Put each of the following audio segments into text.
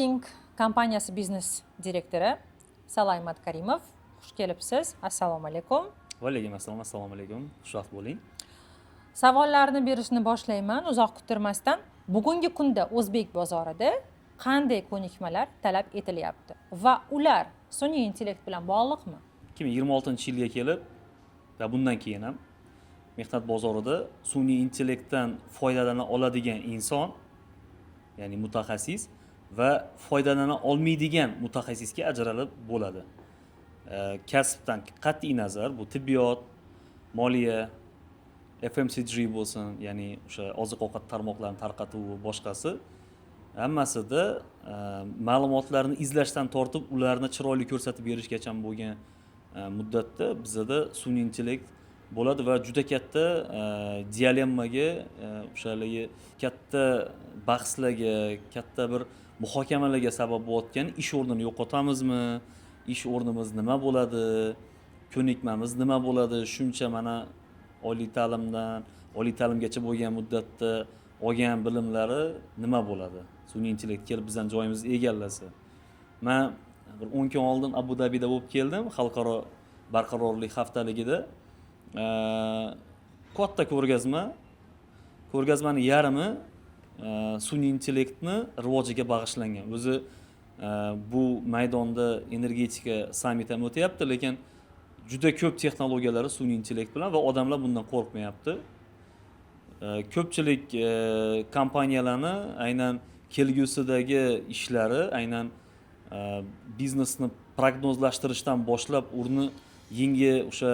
Inc kompaniyasi biznes direktori Salay Matkarimov. Xush kelibsiz, assalomu alaykum. Va alaykum assalom, assalomu alaykum, xushvaqt bo'ling. Savollarni berishni boshlayman uzoq kuttirmasdan. Bugungi kunda o'zbek bozorida qanday ko'nikmalar talab etilyapti va ular sun'iy intellekt bilan bog'liqmi? 2026-yilga kelib va bundan keyin ham mehnat bozorida sun'iy intellektdan foydalana oladigan inson, ya'ni mutaxassis, va foydalana olmaydigan mutaxassisga ajralib bo'ladi. Kasbdan qat'iy nazar, bu tibbiyot, moliya, FMCG bo'lsin, ya'ni o'sha oziq ovqat tarmoqlarini tarqatuvi, boshqasi, hammasida ma'lumotlarni izlashdan tortib ularni chiroyli ko'rsatib berishgacha bo'lgan muddatda bizada sun'iy intellekt bo'ladi va juda katta dilemmaga, o'sha haligi katta bahslarga, katta bir muhokamalarga sabab bo'layotgan: ish o'rnini yo'qotamizmi, ish o'rnimiz nima bo'ladi, ko'nikmamiz nima bo'ladi, shuncha mana oliy ta'limdan oliy ta'limgacha bo'lgan muddatda olgan bilimlari nima bo'ladi, sun'iy intellekt kelib bizani joyimizni egallasa. Man bir 10 kun oldin Abu Dabida bo'lib keldim, xalqaro barqarorlik haftaligida. Katta ko'rgazma, ko'rgazmani yarmi sun'iy intellektni rivojiga bag'ishlangan. O'zi bu maydonda energetika sammit ham o'tyapti, lekin juda ko'p texnologiyalari sun'iy intellekt bilan va odamlar bundan qo'rqmayapti. Ko'pchilik kompaniyalarni aynan kelgusidagi ishlari aynan biznesni prognozlashtirishdan boshlab uni yangi o'sha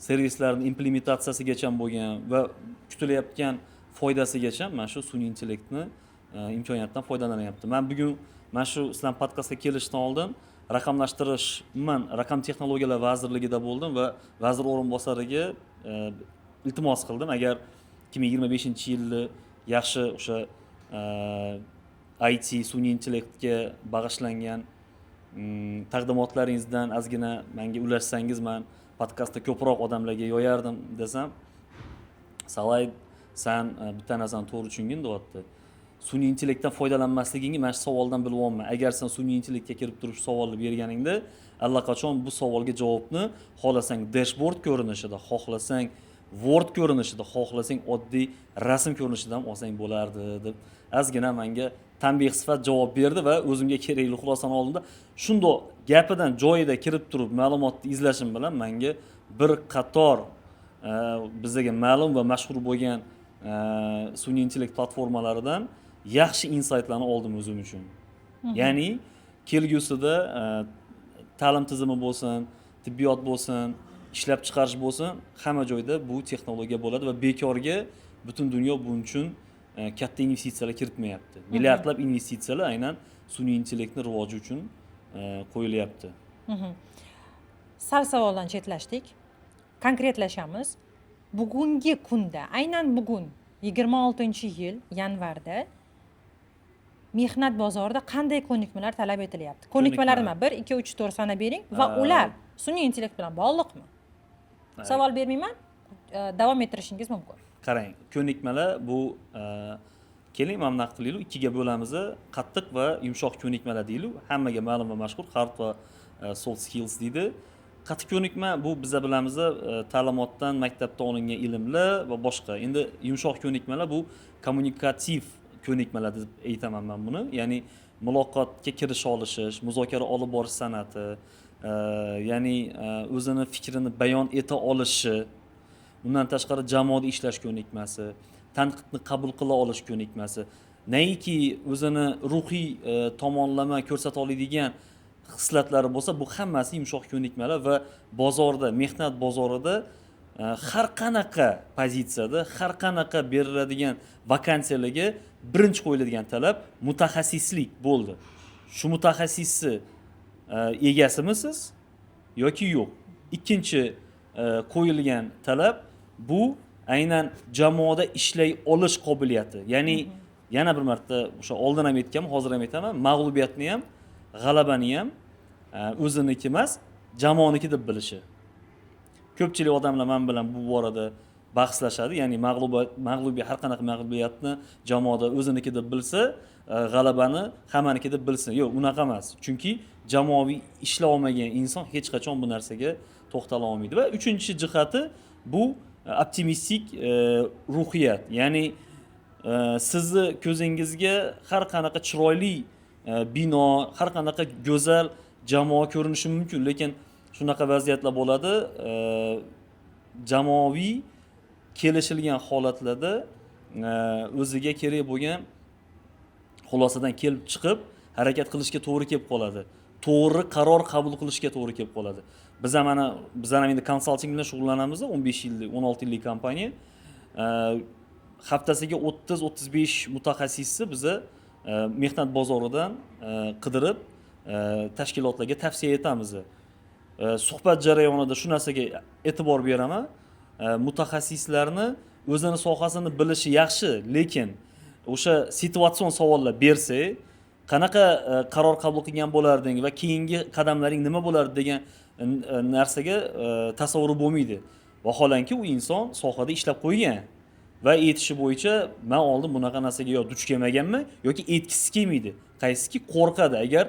servislarni implementatsiyasigacha bo'lgan va kutilayotgan foydasigacha mana shu sun'iy intellektni imkoniyatidan foydalanyapti. Man bugun mana shu sizlarni podkastga kelishdan oldin raqamlashtirish, umuman raqam texnologiyalar vazirligida bo'ldim va vazir o'rinbosariga iltimos qildim: agar 2025-yilni yaxshi o'sha IT, sun'iy intellektga bag'ishlangan taqdimotlaringizdan ozgina manga ulashsangiz, man podkastda ko'proq odamlarga yoyardim, desam, "Salay, san bitta narsani to'g'ri tushungin", deyapti. "Sun'iy intellektdan foydalanmasligingni mana shu savoldan bilyapman. Agar sen sun'iy intellektga kirib turib shu savolni berganingda, allaqachon bu savolga javobni xohlasang dashboard ko'rinishida, xohlasang Word ko'rinishida, xohlasang oddiy rasm ko'rinishida ham olsang bo'lardi", deb ozgina manga tanbeh sifat javob berdi va o'zimga kerakli xulosani oldimda. Shundoq gapidan joyida kirib turib ma'lumotni izlashim bilan manga bir qator bizga ma'lum va mashhur bo'lgan sun'iy intellekt platformalaridan yaxshi insaytlarni oldim o'zim uchun. Ya'ni kelgusida ta'lim tizimi bo'lsin, tibbiyot bo'lsin, ishlab chiqarish bo'lsin, hamma joyda bu texnologiya bo'ladi va bekorga butun dunyo buning uchun katta investitsiyalar kiritmayapti. Milliardlab investitsiyalar aynan sun'iy intellektni rivoji uchun qo'yilyapti. Sal savoldan chetlashdik, konkretlashamiz. Bugungi kunda, aynan bugun, 26-yil yanvarda mehnat bozorida qanday ko'nikmalar talab etilyapti? Ko'nikmalar nima? Bir, ikki, uch, to'rt sanab bering va ular sun'iy intellekt bilan bog'liqmi? Savol bermayman, davom ettirishingiz mumkin. Qarang, ko'nikmalar bu keling, mana bunaqa qilaylik, ikkiga bo'lamiz: qattiq va yumshoq ko'nikmalar deylik. Hammaga ma'lum va mashhur hard va soft skills deydi. Qattiq ko'nikma bu biza bilamiz, ta'limotdan, maktabda olingan ilmlar va boshqa. Endi yumshoq ko'nikmalar bu kommunikativ ko'nikmalar deb aytaman man buni, ya'ni muloqotga kirisha olishish, muzokara olib borish san'ati, ya'ni o'zini fikrini bayon eta olishi, undan tashqari jamoada ishlash ko'nikmasi, tanqidni qabul qila olish ko'nikmasi, naiki o'zini ruhiy tomonlama ko'rsata oladigan xislatlari bo'lsa, bu hammasi yumshoq ko'nikmalar va bozorda, mehnat bozorida har qanaqa pozitsiyada, har qanaqa beriladigan vakansiyalarga birinchi qo'yiladigan talab mutaxassislik bo'ldi. Shu mutaxassisni egasimisiz yoki yo'q? Ikkinchi qo'yilgan talab bu aynan jamoada ishlay olish qobiliyati. Ya'ni yana bir marta, o'sha oldin ham aytganman, hozir ham aytaman, mag'lubiyatni ham, g'alabani ham o'ziniki emas, jamoaniki deb bilishi. Ko'pchilik odamlar man bilan bu borada Bahslashadi, ya'ni mag'lubiyat, har qanaqa mag'lubiyatni jamoada o'ziniki deb bilsa, g'alabani hammaniki deb bilsin. Yo'q, unaqa emas, chunki jamoaviy ishlay olmagan inson hech qachon bu narsaga to'xtala olmaydi. Va uchinchi jihati bu optimistik ruhiyat, ya'ni sizni ko'zingizga har qanaqa chiroyli bino, har qanaqa go'zal jamoa ko'rinishi mumkin, lekin shunaqa vaziyatlar bo'ladi, jamoaviy kelishilgan holatlarda o'ziga kerak bo'lgan xulosadan kelib chiqib harakat qilishga to'g'ri kelib qoladi, to'g'ri qaror qabul qilishga to'g'ri kelib qoladi. Biz ham, mana, bizlar ham endi konsalting bilan shug'ullanamiz, 15 yillik, 16 yillik kompaniya. Haftasiga 30-35 mutaxassisni biza mehnat bozoridan qidirib, tashkilotlarga tavsiya etamiz. Suhbat jarayonida shu narsaga e'tibor beraman. Mutaxassislarni o'zini sohasini bilishi yaxshi, lekin o'sha situatsion savollar bersak, qanaqa qaror qabul qilgan bo'larding va keyingi qadamlaring nima bo'lardi degan narsaga tasavvuri bo'lmaydi. Vaholanki u inson sohada ishlab qo'ygan va aytishi bo'yicha, man oldin bunaqa narsaga yo duch kelmaganman yoki aytgisi kelmaydi, qaysiki qo'rqadi, agar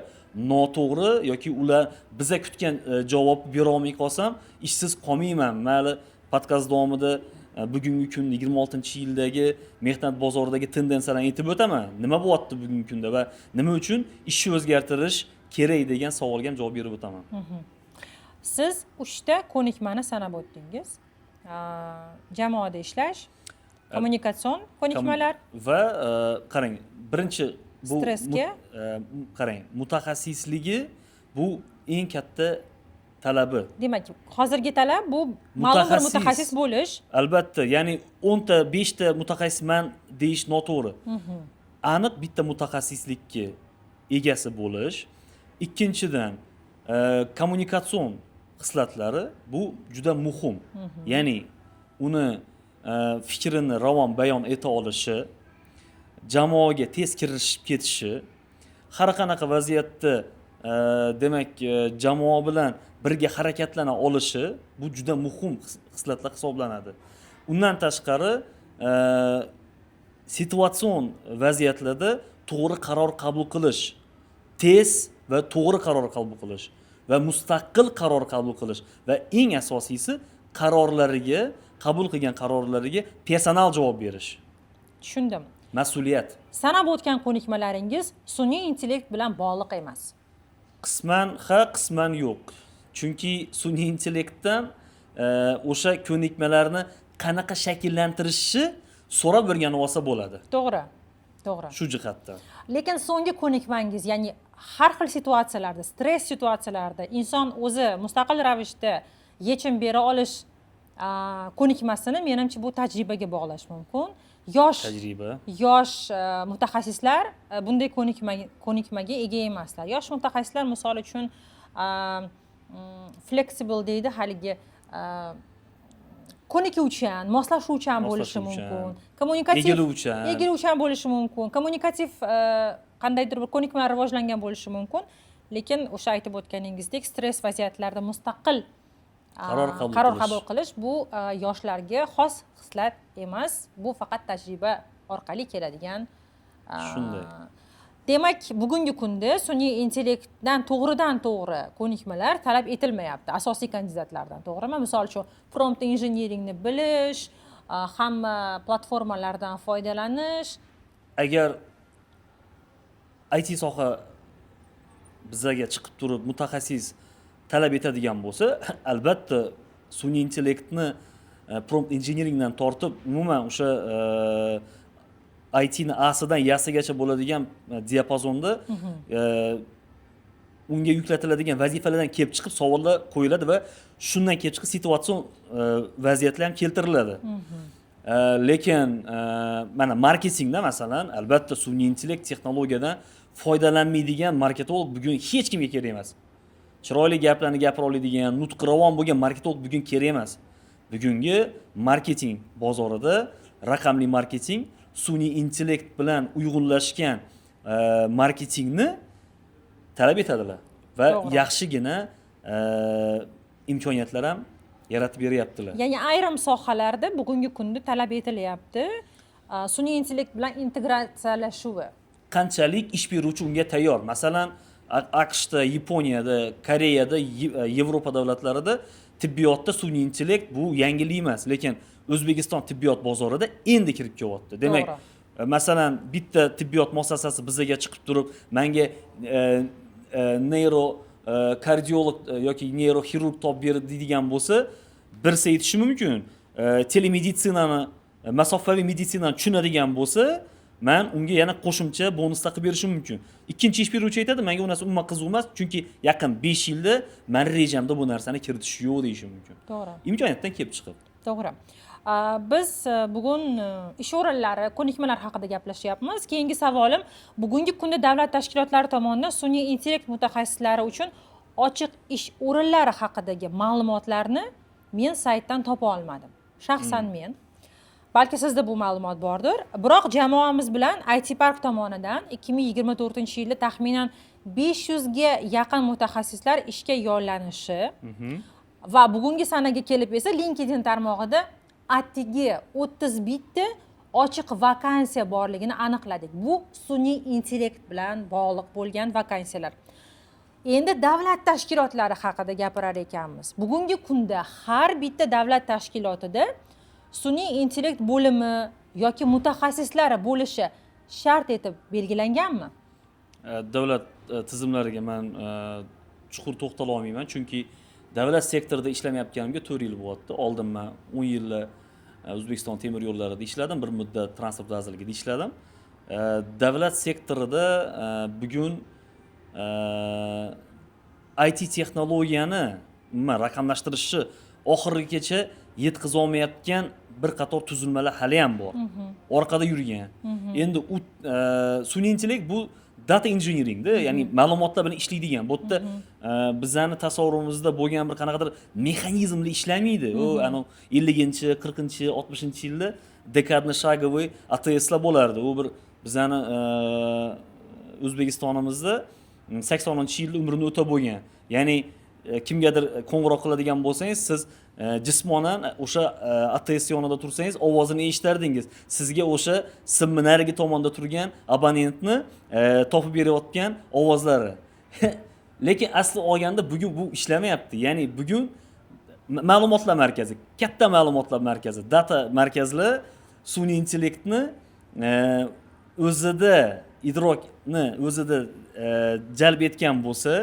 noto'g'ri yoki ular biza kutgan javob bera olmay qolsam, ishsiz qolmayman. Mayli, podkast davomida bugungi kun, 26-yildagi mehnat bozoridagi tendensiyalarni aytib o'taman, nima bo'lyapti bugungi kunda va nima uchun ishni o'zgartirish kerak degan savolga ham javob berib o'taman. Siz uchta ko'nikmani sanab o'tdingiz: jamoada ishlash, kommunikatsion ko'nikmalar va qarang, birinchi bu Stressga? Qarang, mutaxassisligi bu eng katta talabi. Demak, hozirgi talab bu ma'lum bir Mutaxassis. mutaxassis bo'lish. Albatta, ya'ni 10 ta, 5 ta mutaxassisman deyish noto'g'ri, aniq bitta mutaxassislikka egasi bo'lish. Ikkinchidan, kommunikatsion xislatlari, bu juda muhim, ya'ni uni fikrini ravon bayon eta olishi, jamoaga tez kirishib ketishi, har qanaqa vaziyatda demak, jamoa bilan birga harakatlana olishi, bu juda muhim xislatlar hisoblanadi. Undan tashqari, situatsion vaziyatlarda to'g'ri qaror qabul qilish, tez va to'g'ri qaror qabul qilish va mustaqil qaror qabul qilish va eng asosiysi, qarorlariga, qabul qilgan qarorlariga personal javob berish. Tushundim. Mas'uliyat. Sanab o'tgan ko'nikmalaringiz sun'iy intellekt bilan bog'liq emas. Qisman ha, qisman yo'q, chunki sun'iy intellektdan o'sha ko'nikmalarni qanaqa shakllantirishni so'rab o'rganib olsa bo'ladi. To'g'ri. Shu jihatdan. Lekin so'nggi ko'nikmangiz, ya'ni har xil situatsiyalarda, stress situatsiyalarida inson o'zi mustaqil ravishda yechim bera olish ko'nikmasini, menimcha, bu tajribaga bog'lash mumkin. Yosh Tajriba. yosh mutaxassislar bunday ko'nikmaga ega emaslar. Yosh mutaxassislar, misol uchun, flexible deydi, haligi ko'nikuvchan, moslashuvchan bo'lishi Moslashuvchan. mumkin, kommunikativ Egiluvchan. Egiluvchan bo'lishi mumkin, kommunikativ qandaydir bir ko'nikmalar rivojlangan bo'lishi mumkin, lekin o'sha aytib o'tganingizdek, stress vaziyatlarida mustaqil Qaror qabul qaror qilish. qabul qilish, bu yoshlarga xos xislat emas, bu faqat tajriba orqali keladigan Shunday. Demak, bugungi kunda sun'iy intellektdan to'g'ridan to'g'ri ko'nikmalar talab etilmayapti asosiy kandidatlardan, to'g'rimi? Misol uchun, prompt injeneringni bilish, hamma platformalardan foydalanish. Agar IT soha bizaga chiqib turib mutaxassis talab etadigan bo'lsa, albatta sun'iy intellektni, prompt engineeringdan tortib, umuman o'sha ITni Asidan Yasigacha bo'ladigan diapazonda unga yuklatiladigan vazifalardan kelib chiqib savollar qo'yiladi va shundan kelib chiqib situatsion vaziyatlar ham keltiriladi. Lekin mana marketingda, masalan, albatta sun'iy intellekt texnologiyadan foydalanmaydigan marketolog bugun hech kimga kerak emas. Chiroyli gaplarni gapira oladigan, nutqi ravon bo'lgan marketolog bugun kerak emas. Bugungi marketing bozorida raqamli marketing, sun'iy intellekt bilan uyg'unlashgan marketingni talab etadilar va yaxshigina imkoniyatlar ham Yaratib beryaptilar. Ya'ni ayrim sohalarda bugungi kunda talab etilyapti sun'iy intellekt bilan integratsiyalashuvi. Qanchalik ish beruvchi unga tayyor? Masalan, AQShda, Yaponiyada, Koreyada, Yevropa davlatlarida tibbiyotda sun'iy intellekt bu yangilik emas, lekin O'zbekiston tibbiyot bozorida endi kirib kelyapti. Demak, masalan, bitta tibbiyot muassasasi bizaga chiqib turib, manga neyro kardiolog yoki neyroxirurg topib ber deydigan bo'lsa, birsa aytishi mumkin. Telemeditsinani, masofaviy meditsinani tushunadigan bo'lsa, man unga yana qo'shimcha bonuslar qilib berishim mumkin. Ikkinchi ish beruvchi aytadi, manga u narsa umuman qiziq emas, chunki yaqin 5 yilda mani rejamda bu narsani kiritish yo'q, deyishi mumkin. Imkoniyatdan kelib chiqib. To'g'ri. Biz bugun ish o'rinlari, ko'nikmalar haqida gaplashyapmiz. Keyingi savolim: bugungi kunda davlat tashkilotlari tomonidan sun'iy intellekt mutaxassislari uchun ochiq ish o'rinlari haqidagi ma'lumotlarni men saytdan topa olmadim shaxsan men. Balki sizda bu ma'lumot bordir, biroq jamoamiz bilan IT Park tomonidan 2024-yilda taxminan 500 ga yaqin mutaxassislar ishga yollanishi va bugungi sanaga kelib esa LinkedIn tarmog'ida atigi 31 ta ochiq vakansiya borligini aniqladik. Bu sun'iy intellekt bilan bog'liq bo'lgan vakansiyalar. Endi davlat tashkilotlari haqida gapirar ekanmiz, bugungi kunda har bitta davlat tashkilotida sun'iy intellekt bo'limi yoki mutaxassislari bo'lishi shart etib belgilanganmi? Davlat tizimlariga man chuqur to'xtala olmayman, chunki davlat sektorida ishlamayotganimga 4 yil bo'lyapti. Oldin man 10 yillar O'zbekiston temir yo'llarida ishladim, bir muddat Transport vazirligida ishladim. Davlat sektorida bugun IT texnologiyani, umuman raqamlashtirishni oxirigacha yetkazolmayotgan bir qator tuzilmalar haliyam bor, orqada yurgan. Endi u sun'iy intellekt bu data engineeringda, ya'ni ma'lumotlar bilan ishlaydigan. Bu yerda bizani tasavvurimizda bo'lgan bir qanaqadir mexanizmli ishlamaydi u. Anavi 50-, 40-, 60-yilda декадно шаговый ATSlar bo'lardi. U bir bizani O'zbekistonimizda 80-yilda umrini o'tab bo'lgan. Ya'ni kimgadir qo'ng'iroq qiladigan bo'lsangiz, siz jismonan o'sha ATS yonida tursangiz, ovozini eshitardingiz. Sizga o'sha simni narigi tomonda turgan abonentni topib berayotgan ovozlari. Lekin asli olganda bugun bu ishlamayapti. Ya'ni bugun ma'lumotlar markazi, katta ma'lumotlar markazi, data markazlar sun'iy intellektni o'zida idrokni o'zida jalb etgan bo'lsa,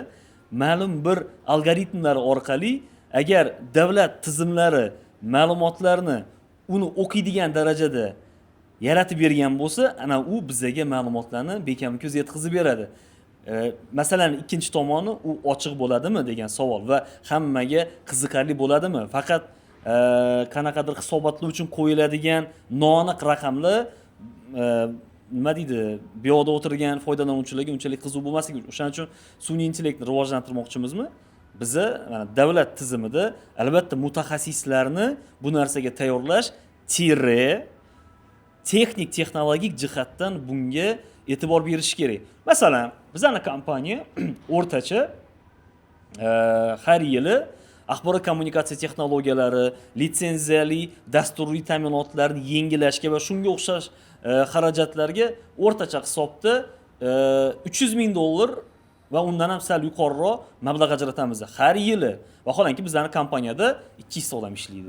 ma'lum bir algoritmlar orqali, agar davlat tizimlari ma'lumotlarni uni o'qiydigan darajada yaratib bergan bo'lsa, ana u bizaga ma'lumotlarni bekam ko'z yetkazib beradi. Masalani ikkinchi tomoni, u ochiq bo'ladimi degan savol va hammaga qiziqarli bo'ladimi, faqat qanaqadir hisobotlar uchun qo'yiladigan noaniq raqamlar, nima deydi, bu yoqda o'tirgan foydalanuvchilarga unchalik qiziq bo'lmasligi uchun. O'shaning uchun sun'iy intellektni rivojlantirmoqchimizmi, biza mana davlat tizimida albatta mutaxassislarni bu narsaga tayyorlash tire texnik texnologik jihatdan bunga e'tibor berish kerak. Masalan, bizani kompaniya o'rtacha har yili axborot kommunikatsiya texnologiyalari, litsenziyali dasturiy ta'minotlarni yengillashga va shunga o'xshash xarajatlarga o'rtacha hisobda 300 ming dollar va undan ham sal yuqoriroq mablag' ajratamiz har yili. Vaholanki, bizani kompaniyada 200 ta odam ishlaydi.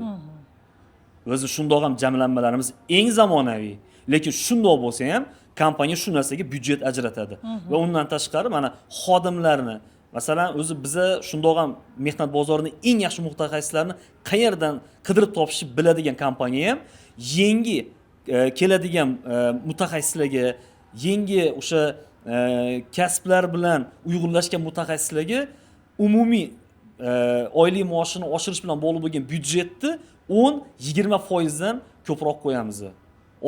O'zi shundoq ham jamlanmalarimiz eng zamonaviy, lekin shundoq bo'lsa ham kompaniya shu narsaga byudjet ajratadi. Va undan tashqari, mana xodimlarni, masalan, o'zi biza shundoq ham mehnat bozorini eng yaxshi mutaxassislarini qayerdan qidirib topishni biladigan kompaniya ham yangi keladigan mutaxassislarga, yangi o'sha kasblar bilan uyg'unlashgan mutaxassislarga umumiy oylik maoshini oshirish bilan bog'liq bo'lgan byudjetni 10-20 foizdan ko'proq qo'yamiz.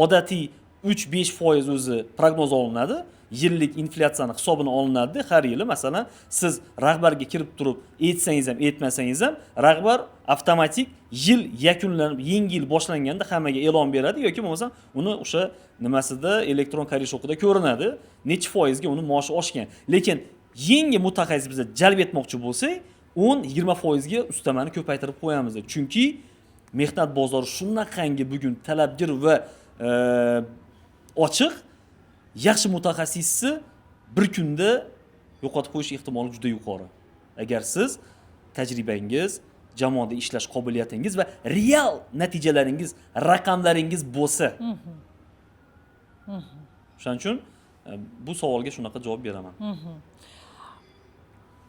Odatiy 3-5 foiz o'zi prognoz olinadi, yillik inflyatsiyani hisobini olinadida har yili. Masalan, siz rahbarga kirib turib aytsangiz ham, aytmasangiz ham, rahbar avtomatik yil yakunlanib, yangi yil boshlanganda hammaga e'lon beradi yoki bo'lmasam uni o'sha nimasida, elektron корешок ida ko'rinadi, necha foizga uni maoshi oshgan. Lekin yangi mutaxassis biza jalb etmoqchi bo'lsak 10-20% ga ustamani ko'paytirib qo'yamiz. Chunki mehnat bozori shunaqangi bugun talabgir va ochiq, yaxshi mutaxassisni bir kunda yo'qotib qo'yish ehtimoli juda yuqori. Agar siz tajribangiz, jamoada ishlash qobiliyatingiz va real natijalaringiz, raqamlaringiz bo'lsa. O'shaning uchun bu savolga shunaqa javob beraman.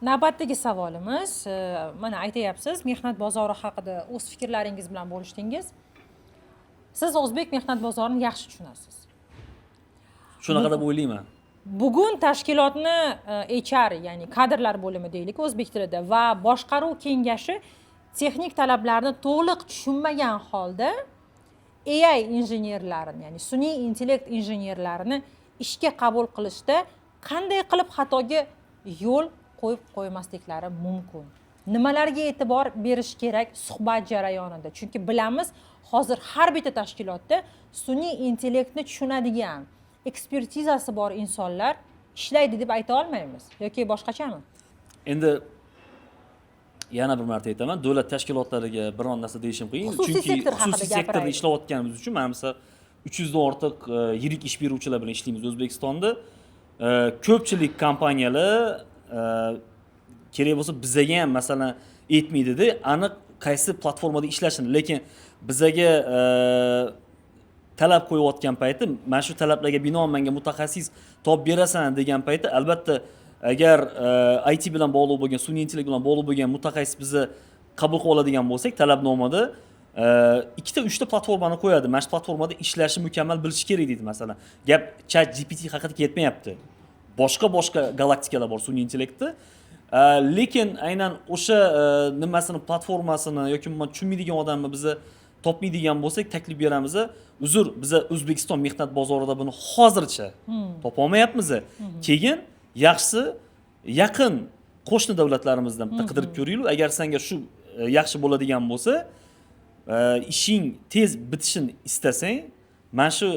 Navbatdagi savolimiz, mana aytayapsiz, mehnat bozori haqida o'z fikrlaringiz bilan bo'lishdingiz. Siz o'zbek mehnat bozorini yaxshi tushunasiz. Shunaqa deb o'ylayman. Bugun tashkilotni HR, ya'ni kadrlar bo'limi deylik o'zbek tilida, va boshqaruv kengashi texnik talablarni to'liq tushunmagan holda AI injenerlarini, ya'ni sun'iy intellekt injenerlarini ishga qabul qilishda qanday qilib xatoga yo'l qo'yib qo'ymasliklari mumkin? Nimalarga e'tibor berish kerak suhbat jarayonida? Chunki bilamiz, hozir har bitta tashkilotda sun'iy intellektni tushunadigan, ekspertizasi bor insonlar ishlaydi deb ayta olmaymiz yoki boshqachami? Endi yana bir marta aytaman, davlat tashkilotlariga biron narsa deyishim qiyin. Xususiy Chunki sektor haqida xususiy sektorda gapiraylik. ishlayotganimiz uchun, mana misol 300 dan ortiq yirik ish beruvchilar bilan ishlaymiz O'zbekistonda. Ko'pchilik kompaniyalar kerak bo'lsa bizaga ham masalan aytmaydida aniq qaysi platformada ishlashini, lekin bizaga talab qo'yayotgan payti, mana shu talablarga binoan menga mutaxassis topib berasan degan payti, albatta agar IT bilan bog'liq bo'lgan, sun'iy intellekt bilan bog'liq bo'lgan mutaxassis bizni qabul qilib oladigan bo'lsak, talabnomada ikkita uchta platformani qo'yadi. Mana shu platformada ishlashni mukammal bilishi kerak deydi masalan. Gap Chat GPT haqida ketmayapti. Boshqa boshqa galaktikalar bor sun'iy intellektda. Lekin aynan o'sha nimasini, platformasini yoki umuman tushunmaydigan odamni biza topmaydigan bo'lsak, taklif beramiz. Uzr, biza O'zbekiston mehnat bozorida buni hozircha topolmayapmiz. Keyin yaxshisi yaqin qo'shni davlatlarimizdan bitta qidirib ko'ringlar. Agar senga shu yaxshi bo'ladigan bo'lsa, ishing tez bitishini istasang, mana shu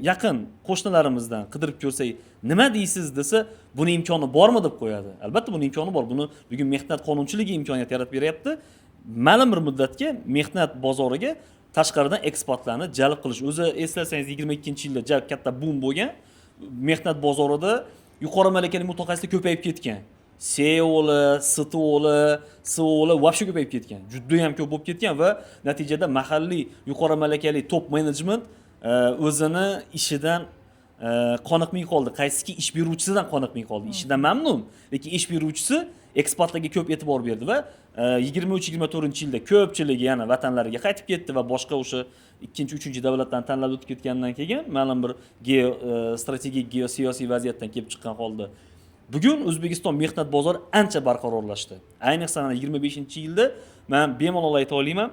yaqin qo'shnilarimizdan qidirib ko'rsak, nima deysiz desa, buni imkoni bormi deb qo'yadi. Albatta buni imkoni bor. Buni bugun mehnat qonunchiligi imkoniyat yaratib beryapti. Ma'lum bir muddatga mehnat bozoriga tashqaridan ekspatlarni jalb qilish. O'zi eslasangiz 22-yilda juda katta bum bo'lgan. Mehnat bozorida yuqori malakali mutaxassislar ko'payib ketgan. CEO'lar, CTO'lar, CO'lar вообще ko'payib ketgan. Juda ham ko'p bo'lib ketgan va natijada mahalliy yuqori malakali top menejment o'zini ishidan qoniqmay qoldi. Qaysiki ish beruvchisidan qoniqmay qoldi. Ishidan mamnun, lekin ish beruvchisi ekspatlarga ko'p e'tibor berdi va 23-24-yilda ko'pchiligi yana vatanlariga qaytib ketdi va boshqa o'sha ikkinchi, uchinchi davlatdan tanlab o'tib ketgandan keyin ma'lum bir strategik geosiyosiy vaziyatdan kelib chiqqan holda bugun O'zbekiston mehnat bozori ancha barqarorlashdi. Ayniqsa mana 25-yilda men bemalol ayta olaman,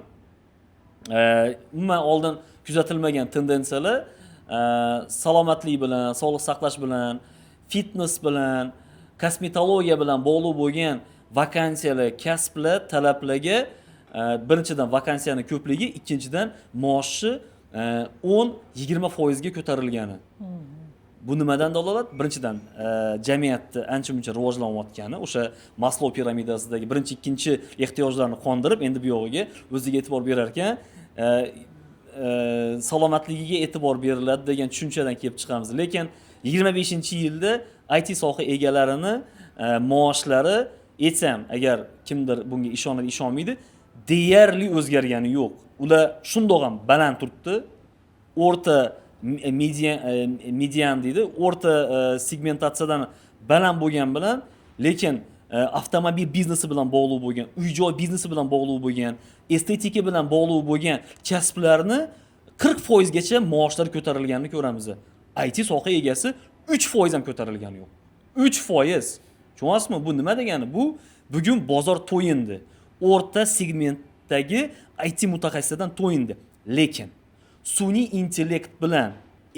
umuman oldin kuzatilmagan tendensiyalar, salomatlik bilan, sog'liq saqlash bilan, fitness bilan, kosmetologiya bilan bog'liq bo'lgan vakansiyalar, kasblar, talablarga birinchidan vakansiyani ko'pligi, ikkinchidan maoshi 10-20% ga ko'tarilgani. Bu nimadan dalolat? Birinchidan jamiyatni ancha muncha rivojlanayotgani, o'sha Maslow piramidasidagi birinchi, ikkinchi ehtiyojlarni qondirib, endi bu yog'iga o'ziga e'tibor berar ekan, salomatligiga e'tibor beriladi degan tushunchadan kelib chiqamiz. Lekin 25-yilda IT soha egalarini maoshlari aytsam, agar kimdir bunga ishonadi, ishonmaydi, deyarli o'zgargani yo'q. Ular shundoq ham baland turibdi. O'rta median deydi, o'rta segmentatsiyadan baland bo'lgan bilan, lekin avtomobil biznesi bilan bog'liq bo'lgan, uy-joy biznesi bilan bog'liq bo'lgan, estetika bilan bog'liq bo'lgan kasblarni 40% gacha maoshlar ko'tarilganini ko'ramiz. IT soha egasi 3% ham ko'tarilgani yo'q. 3%. Tushunyapsizmi? Bu nima degani? Bu bugun bozor to'yindi. O'rta segmentdagi IT mutaxassisidan to'yindi. Lekin sun'iy intellekt bilan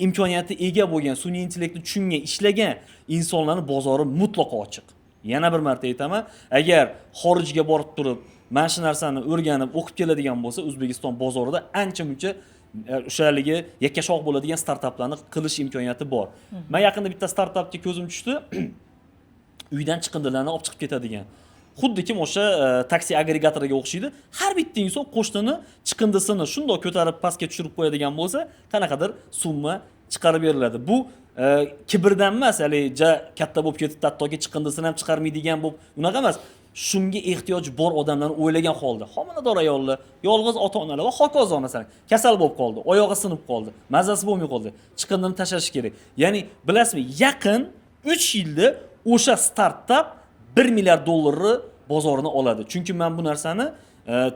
imkoniyati ega bo'lgan, sun'iy intellektni tushungan, ishlagan insonlarning bozori mutlaqo ochiq. Yana bir marta aytaman, agar xorijga borib turib, mana shu narsani o'rganib, o'qib keladigan bo'lsa, O'zbekiston bozorida ancha muncha o'sha haligi yakkashoq bo'ladigan startaplarni qilish imkoniyati bor. Men yaqinda bitta startapga ko'zim tushdi. Uydan chiqindilarni olib chiqib ketadigan. Xuddi kim o'sha taksi agregatoriga o'xshaydi. Har bitta inson qo'shnini chiqindisini shundoq ko'tarib pastga tushirib qo'yadigan bo'lsa, qanaqadir summa chiqarib beriladi. Bu kibrdan emas, haligi ja katta bo'lib ketib, hattoki chiqindisini ham chiqarmaydigan bo'lib, unaqa emas. Shunga ehtiyoj bor odamlarni o'ylagan holda, homilador ayollar, yolg'iz ota-onalar va hokazo, masalan, kasal bo'lib qoldi, oyog'i sinib qoldi, mazasi bo'lmay qoldi, chiqindini tashlash kerak. Ya'ni bilasizmi, yaqin 3 yilda o'sha startap 1 milliard dollarni bozorini oladi. Chunki men bu narsani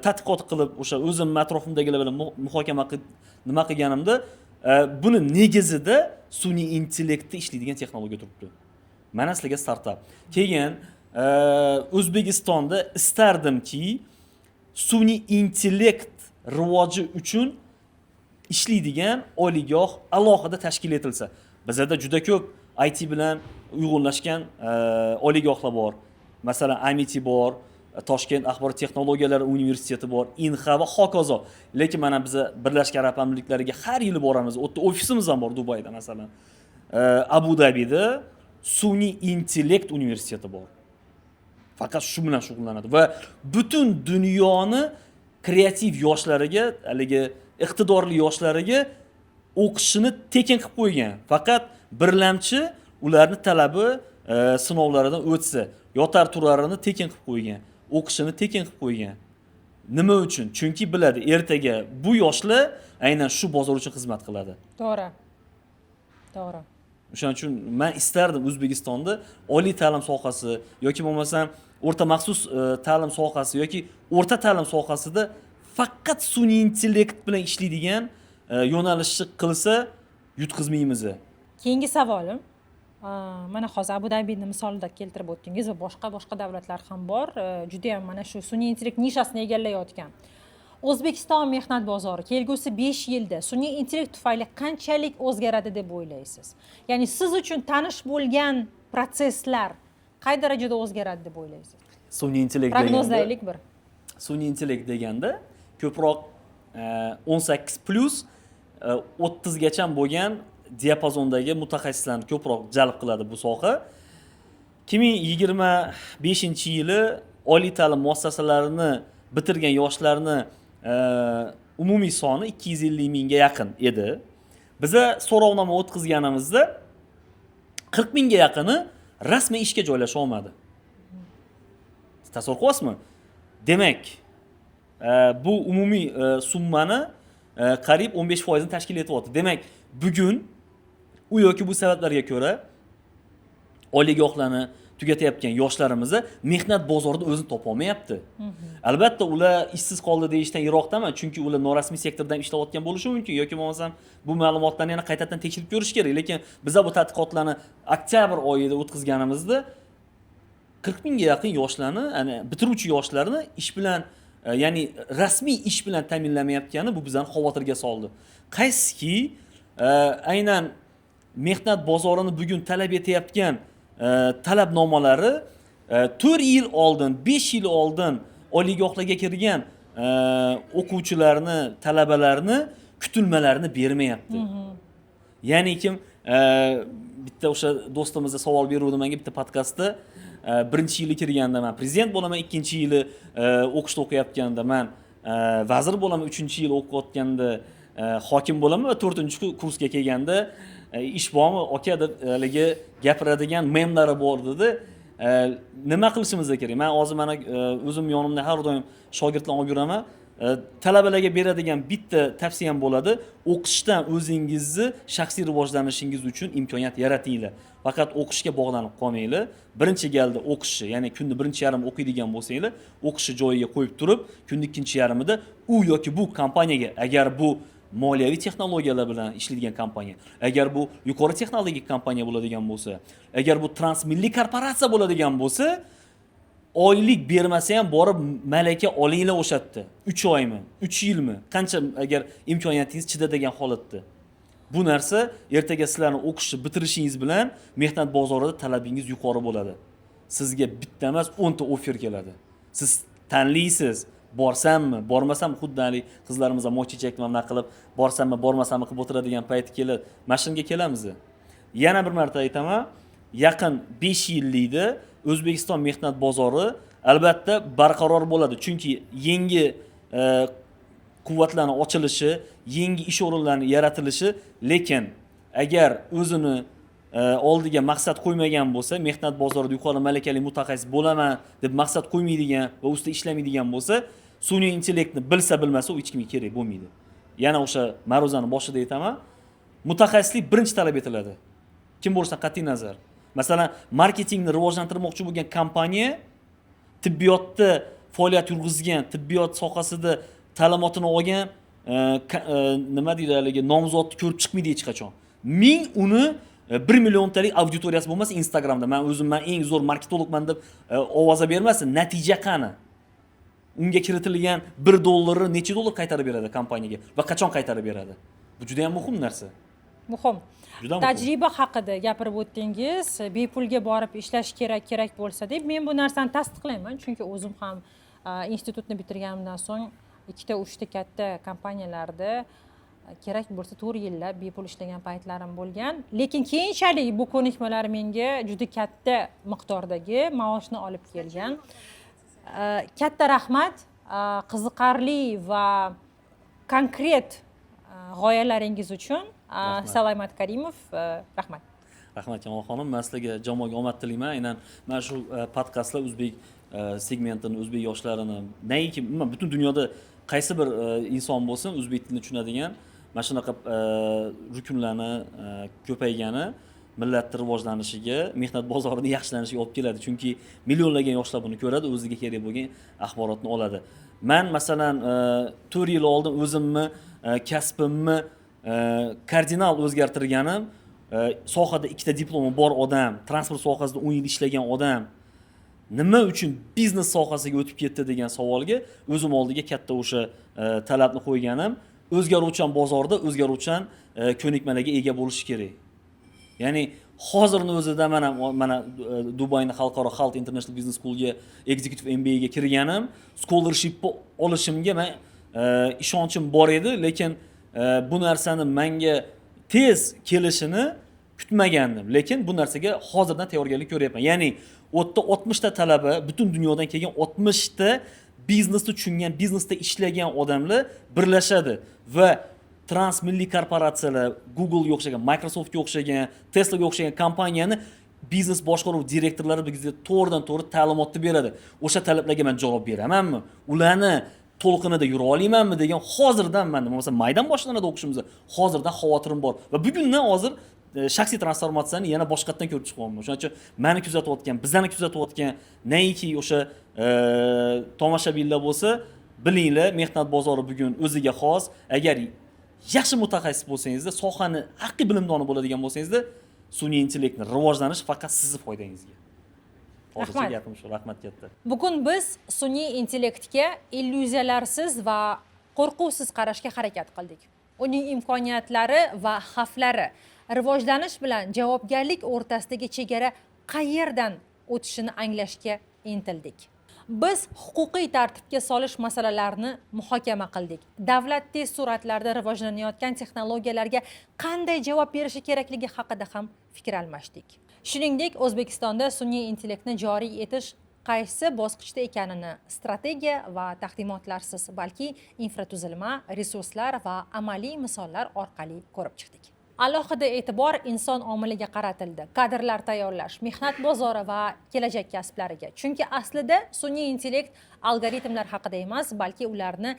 tadqiqot qilib, o'sha o'zim atrofimdagilar bilan muhokama qilib nima qilganimda, buni negizida sun'iy intellektda ishlaydigan texnologiya turibdi. Mana sizlarga startap. Keyin O'zbekistonda istardimki, sun'iy intellekt rivoji uchun ishlaydigan oliygoh alohida tashkil etilsa. Bizada juda ko'p IT bilan uyg'unlashgan oliygohlar bor. Masalan, Amiti bor, Toshkent axborot texnologiyalari universiteti bor, INXA va hokazo. Lekin mana biz Birlashgan Arab Amirliklariga har yili boramiz. U yerda ofisimiz ham bor Dubayda masalan. Abu Dabida sun'iy intellekt universiteti bor. Faqat shu bilan shug'ullanadi va butun dunyoni kreativ yoshlariga, haligi iqtidorli yoshlariga o'qishini tekin qilib qo'ygan. Faqat birlamchi ularni talabi sinovlaridan o'tsa, yotar turarini tekin qilib qo'ygan, o'qishini tekin qilib qo'ygan. Nima uchun? Chunki biladi, ertaga bu yoshlar aynan shu bozor uchun xizmat qiladi. To'g'ri. To'g'ri. O'shaning uchun men istardim O'zbekistonda oliy ta'lim sohasi yoki bo'lmasam o'rta maxsus ta'lim sohasi yoki o'rta ta'lim sohasida faqat sun'iy intellekt bilan ishlaydigan yo'nalishni qilsa, yutqizmaymiz. Keyingi savolim, mana hozir Abu Dabini misolida keltirib o'tdingiz va boshqa davlatlar ham bor, juda ham mana shu sun'iy intellekt nishasini egallayotgan. O'zbekiston mehnat bozori kelgusi 5 yilda sun'iy intellekt tufayli qanchalik o'zgaradi deb o'ylaysiz? Ya'ni siz uchun tanish bo'lgan protsesslar qay darajada o'zgaradi deb o'ylaysiz? Sun'iy intellekt deganda, prognozlaylik bir. Sun'iy intellekt deganda ko'proq 18 plus 30 gacha bo'lgan diapazondagi mutaxassislarni ko'proq jalb qiladi bu soha. 2025-yili oliy ta'lim muassasalarini bitirgan yoshlarni umumiy soni 250 mingga yaqin edi. Biza so'rovnoma o'tkazganimizda 40 mingga yaqini rasmiy ishga joylasha olmadi. Tasavvur qilyapsizmi? Demak, bu umumiy summani qariyb 15% tashkil etyapti. Demak, bugun u yoki bu sabablarga ko'ra oliygohlarni tugatayotgan yoshlarimiz mehnat bozorida o'zini topa olmayapti. Albatta ular ishsiz qoldi deyishdan yiroqdaman, chunki ular norasmiy sektorda ham ishlayotgan bo'lishi mumkin yoki bo'lmasam bu ma'lumotlarni yana qaytadan tekshirib ko'rish kerak. Lekin biz bu tadqiqotlarni oktyabr oyida o'tkazganimizda 40 mingga yaqin yoshlarni, ya'ni bitiruvchi yoshlarni ish bilan, ya'ni rasmiy ish bilan ta'minlamayotgani bu bizani xavotirga soldi. Qaysiki, aynan mehnat bozorini bugun talab etayotgan talabnomalari 4 yil oldin, 5 yil oldin oliygohlarga kirgan o'quvchilarni, talabalarni kutilmalarini bermayapti. Ya'ni kim bitta o'sha do'stimizga savol beruvdi menga bitta podkastda, birinchi yili kirganda men prezident bo'laman, ikkinchi yili o'qishda o'qiyotganda men vazir bo'laman, uchinchi yil o'qiyotganda hokim bo'laman va to'rtinchi kursga kelganda ish bormi aka deb haligi gapiradigan memlari bor dedi. Nima qilishimiz kerak? Men hozir mana o'zim yonimda har doim shogirdlarni olib yuraman. Talabalarga beradigan bitta tavsiyam bo'ladi: o'qishdan o'zingizni shaxsiy rivojlanishingiz uchun imkoniyat yaratinglar. Faqat o'qishga bog'lanib qolmanglar. Birinchi galda o'qishni, ya'ni kunni birinchi yarim o'qiydigan bo'lsanglar, o'qishni joyiga qo'yib turib, kunni ikkinchi yarmida u yoki bu kompaniyaga, agar bu moliyaviy texnologiyalar bilan ishlaydigan kompaniya, agar bu yuqori texnologik kompaniya bo'ladigan bo'lsa, agar bu transmilliy korporatsiya bo'ladigan bo'lsa, oylik bermasa ham borib malaka olinglar o'sha yerda. 3 oymi, 3 yilmi, qancha agar imkoniyatingiz chidadigan holatda. Bu narsa ertaga sizlarni o'qishni bitirishingiz bilan mehnat bozorida talabingiz yuqori bo'ladi. Sizga bitta emas, 10 ta offer keladi. Siz tanlaysiz, borsammi, bormasammi, xuddi haligi qizlarimiz ham moychechak mana bunaqa qilib, borsammi, bormasammi qilib o'tiradigan payti keladi. Mana shunga kelamiz. Yana bir marta aytaman, yaqin 5 yillikda O'zbekiston mehnat bozori Albatta barqaror bo'ladi, chunki yangi quvvatlarni ochilishi, yangi ish o'rinlarining yaratilishi. Lekin agar o'zini oldiga maqsad qo'ymagan bo'lsa, mehnat bozorida yuqori malakali mutaxassis bo'laman deb maqsad qo'ymaydigan va ustida ishlamaydigan bo'lsa, sun'iy intellektni bilsa bilmasa u hech kimga kerak bo'lmaydi. Yana o'sha ma'ruzani boshida aytaman, mutaxassislik birinchi talab etiladi. Kim bo'lishidan qat'iy nazar. Masalan, marketingni rivojlantirmoqchi bo'lgan kompaniya tibbiyotda faoliyat yurg'izgan, tibbiyot sohasida ta'limotini olgan nima deydi haligi nomzodni ko'rib chiqmaydi hech qachon. Ming uni 1 milliontalik auditoriyasi bo'lmasa Instagramda men o'zim men eng zo'r marketologman deb ovoza bermasin, natija qani? Unga kiritilgan $1 necha dollar qaytarib beradi kompaniyaga va qachon qaytarib beradi? Bu juda ham muhim narsa. Muhim. Juda muhim. Tajriba haqida gapirib o'tdingiz, bepulga borib ishlash kerak bo'lsa deb. Men bu narsani tasdiqlayman, chunki o'zim ham institutni bitirganimdan so'ng 2-3 katta kompaniyalarda kerak bo'lsa 4 yillab bepul ishlagan paytlarim bo'lgan. Lekin keyinchalik bu ko'nikmalar menga juda katta miqdordagi maoshni olib kelgan. Katta rahmat, qiziqarli va konkret g'oyalaringiz uchun. Salomat Karimov, rahmat. Rahmat Kamol xonim, men sizlarga jamoaga omad tilayman. Aynan mana shu podkastlar o'zbek segmentini, o'zbek yoshlarini, naiki umuman butun dunyoda qaysi bir inson bo'lsin o'zbek tilini tushunadigan mana shunaqa rukunlarni ko'paygani millatni rivojlanishiga, mehnat bozorini yaxshilanishiga olib keladi. Chunki millionlagan yoshlar buni ko'radi, o'ziga kerak bo'lgan axborotni oladi. Men masalan 4 yil oldin o'zimni kasbimni kardinal o'zgartirganim, sohada 2 ta diplomi bor odam, transport sohasida 10 yil ishlagan odam nima uchun biznes sohasiga o'tib ketdi degan savolga o'zim oldiga katta o'sha talabni qo'yganim, o'zgaruvchan bozorda o'zgaruvchan ko'nikmalarga ega bo'lish kerak. Ya'ni hozirni o'zida mana Dubayni xalqaro Hult International Business Schoolga Executive MBA ga kirganim, scholarshipni olishimga men ishonchim bor edi, lekin bu narsani menga tez kelishini kutmagandim. Lekin bu narsaga hozirdan tayyorgarlik ko'ryapman. Ya'ni u yerda 60 ta talaba, butun dunyodan kelgan 60 ta biznesni tushungan, biznesda ishlagan odamlar birlashadi va transmilliy korporatsiyalar, Google'ga o'xshagan, Microsoftga o'xshagan, Tesla'ga o'xshagan kompaniyani biznes boshqaruv direktorlari bizga to'g'ridan-to'g'ri ta'limotni beradi. O'sha talablarga men javob beramanmi? Ularni to'lqinida yura olamanmi degan hozirdan menda, bo'lmasa maydan boshlanadi o'qishimiz, hozirdan xavotirim bor. Va bugundan hozir shaxsiy transformatsiyani yana boshqatdan ko'rib chiqyapman. Shuning uchun meni kuzatayotgan, bizlarni kuzatayotgan naiki o'sha tomoshabinlar bo'lsa, bilinglar, mehnat bozori bugun o'ziga xos. Agar yaxshi mutaxassis bo'lsangizda, sohani haqiqiy bilimdoni bo'ladigan bo'lsangizda, sun'iy intellektni rivojlanish faqat sizni foydangizga. Hozircha gapim shu, rahmat katta. Bugun biz sun'iy intellektga illyuziyalarsiz va qo'rquvsiz qarashga harakat qildik. Uning imkoniyatlari va xavflari, rivojlanish bilan javobgarlik o'rtasidagi chegara qayerdan o'tishini anglashga intildik. Biz huquqiy tartibga solish masalalarini muhokama qildik. Davlat tez sur'atlarda rivojlanayotgan texnologiyalarga qanday javob berishi kerakligi haqida ham fikr almashdik. Shuningdek, O'zbekistonda sun'iy intellektni joriy etish qaysi bosqichda ekanini strategiya va taqdimotlarsiz, balki infratuzilma, resurslar va amaliy misollar orqali ko'rib chiqdik. Alohida e'tibor inson omiliga qaratildi. Kadrlar tayyorlash, mehnat bozori va kelajak kasblariga. Chunki aslida sun'iy intellekt algoritmlar haqida emas, balki ularni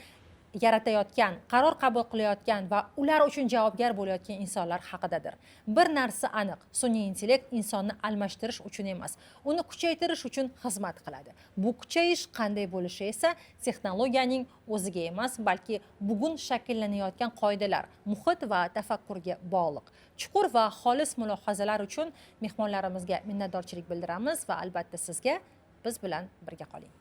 yaratayotgan, qaror qabul qilayotgan va ular uchun javobgar bo'layotgan insonlar haqidadir. Bir narsa aniq, sun'iy intellekt insonni almashtirish uchun emas, uni kuchaytirish uchun xizmat qiladi. Bu kuchayish qanday bo'lishi esa texnologiyaning o'ziga emas, balki bugun shakllanayotgan qoidalar, muhit va tafakkurga bog'liq. Chuqur va xolis mulohazalar uchun mehmonlarimizga minnatdorchilik bildiramiz va albatta sizga biz bilan birga qoling.